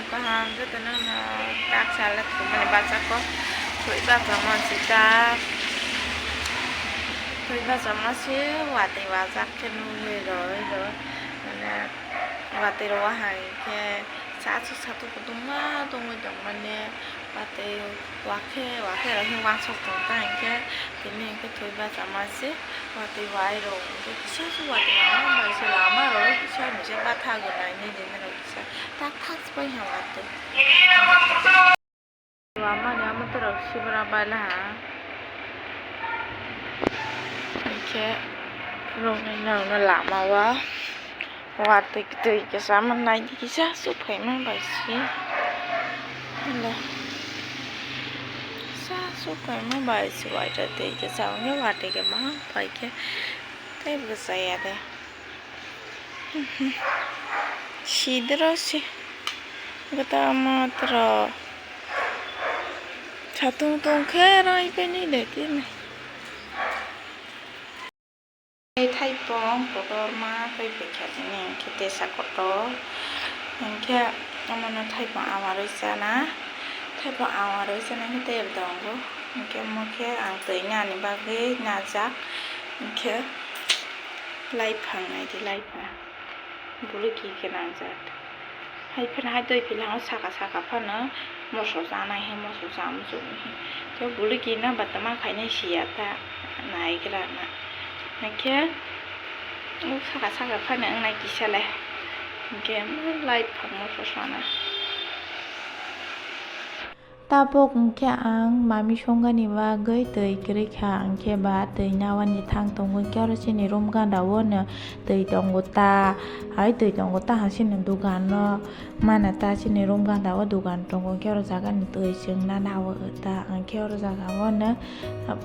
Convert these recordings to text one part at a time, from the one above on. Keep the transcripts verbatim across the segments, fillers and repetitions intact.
Kaham jotono no tak salai thwimani bachakgo. Thwi bachama se tak. Thwi bachama se watwi wajak khe nugwi rw rw. Mane watwi rw hai khe sasu sasu kwbangma tongwi tongmani watwi. Wakhe, wakhe rok khe wansok tong ta hinkhe tini hinkhe thwi bachama se watwi wai rok hinkhe kisa se watwi wai bai se lama rok kisa misa batha gwnai nini rok kisa tak thak se bai ha watwi. Wamani amo torok sibra bai laha hinkhe rokni nokno lama o. Watwi twi kisa ma nai di kisa suk phaima bai si. Hwnle kisa suk phaima bai si waitwi twi kisa wngya watwi khe ma pai khe tei bwsa ya de. Sidro si gata matro satung tong khe rai pai ni de tini. Tei thaipung kotorma tei phaikha chini hinkhe tesa kotor hinkhe omono thaipung amarwi chana, thaipung amarwi chana hinkhe tei tongo hinkhe omo khe ang twi nani bagwi najak hinkhe laiphang naidi laiphang. Bwlwkhi khe nangjak. Hai phano hai twi phila saka saka phano moso chanai hai moso cha muchung hi. Tei bwlwkhi no batama khainai siya ta naigra na. Hakhe o saka saka phano wngnai kisa le. Hinkhe lai phang moso sana. Tabuk hinkhe ang mami songani bagwi twi kwrwi kha, hinkhe ba twi nawani thang tongo, hinkhe oro chini room gana o no twi tongo ta, hai twi tongo ta ha chini dogano mana ta, chini room gana o dogan tongo, hinkhe oro jaga ni twi chwng na nawi ta, hinkhe oro jaga o no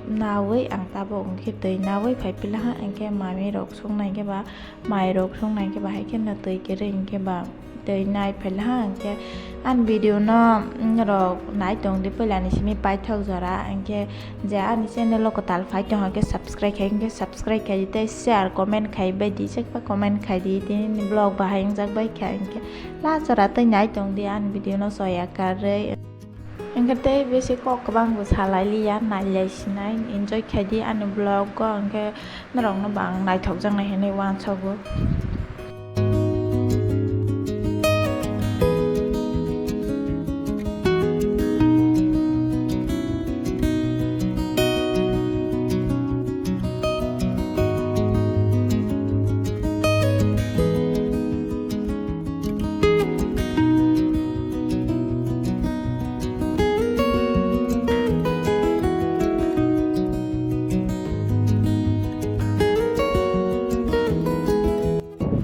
nawi ang tabuk hinkhe twi nawi phai pila ha, hinkhe mami rok songna hinkhe ba mai rok songna hinkhe ba hai khe no twi kwrwi hinkhe ba. Tei nai phaila ha, hinkhe ani video no norok nai tong di, puila ni simi paithak jora, hinkhe je ani channel o kwtal phai tong, hinkhe subscribe khai, hinkhe subscribe khai di, tei share, comment khai bai di, chekpa comment khai di, tini vlog bahai wngjak bai kha, hinkhe last jora tei nai tong di ani video no choya karwi. Hinkhe tei bisi kok kwbang bo salai liya, nailai sinai, enjoy khai di ani vlog o, hinkhe norok no bo ang naithok jaknai hinwi uansago.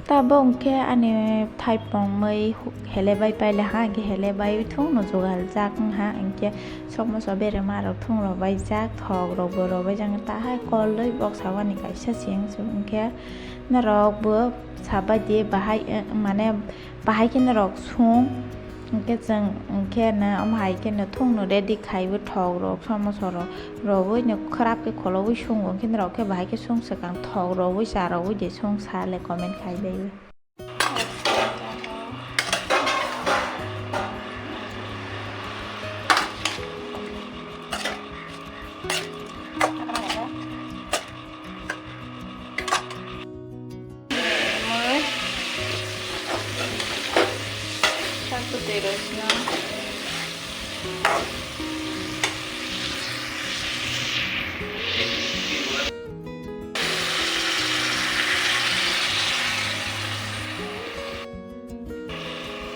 Tabuk hinkhe ani thaipung mui helebai paila ha, hinkhe helebai thung no jugal jak wngha, hinkhe somoso berema rok thung rok bai jak, thok rok bo rok bai jak, tahai kol dui boksa wani kaisa se wng se, hinkhe norok bo sabai di bahai, mane bahai khe norok sung. Hinkhe chwng hinkhe no omo hai khe no thung no ready khai bo thok rok somoso rok rwui no khwrap khe kholobwi sungo, hinkhe norok khe bahai khe sung swkang thok rwui cha rwui de sung sa le comment khai bai o. Mui. Sak bwtwi rwsino.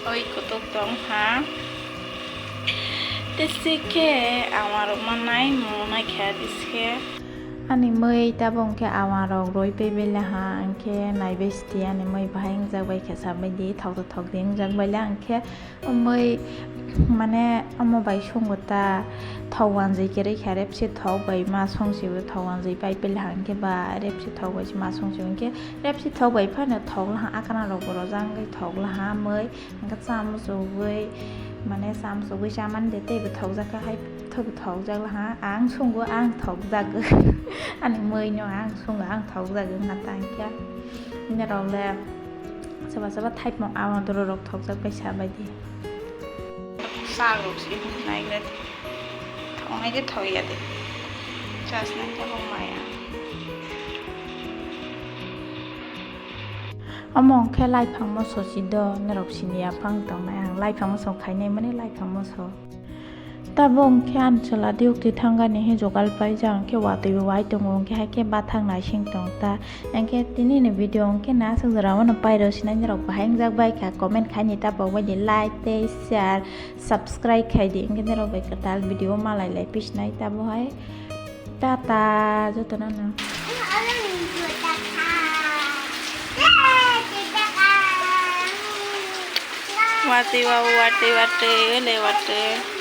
Oi kutuk tong ha. Tei se khe amarok manai, mwnai kha tei se khe. Ani mui tabuk hinkhe amarok roi pebele ha, hinkhe naibai sidi ani mui bahai wngjak bai khe sabai di, thok thok di wngjak baila hinkhe. Mui mane omo bai songo ta, thok wanjwi kwrwi kha, repsi thok bai ma songsi bo thok wanjwi pai pili hang khe ba repsi thok bai ma songsi bo hinkhe repsi thok bai phano thok laha akana rok bo rojak wngwi thok laha mui hinkhe chamu chugwi mane chamu chugwi chamani de teibo thok jak kha hai thok thok jak laha ang songo ang thok jak ani mui no ang songo ang thok jak wngkha ta hinkhe norok le. Soba soba thaipung amadoro rok thokjak bai sa bai di. Alu si nai le thongnai de thoya de. Chas nai de bo maya. Omo hwnkhe laiphang moso si do, norok sini ya phang tongnai ang laiphang moso khainai mani laiphang moso. Tabuk hwnkhe ani chwla diyok twi thangani he jogal paijak hwnkhe watwi bo wai tongo hwnkhe haikhe bathang naising tong ta. Hwnkhe tini ni video hwnkhe na aswk jora mano pairo sinai norok bahai wngjak bai kha comment khaini tabuk bai ni like tei share subscribe khaidi hwnkhe norok bai kwtal video malai lai pisinai tabuk hai. Tata jotono no. Watwi wa watwi watwi le watwi.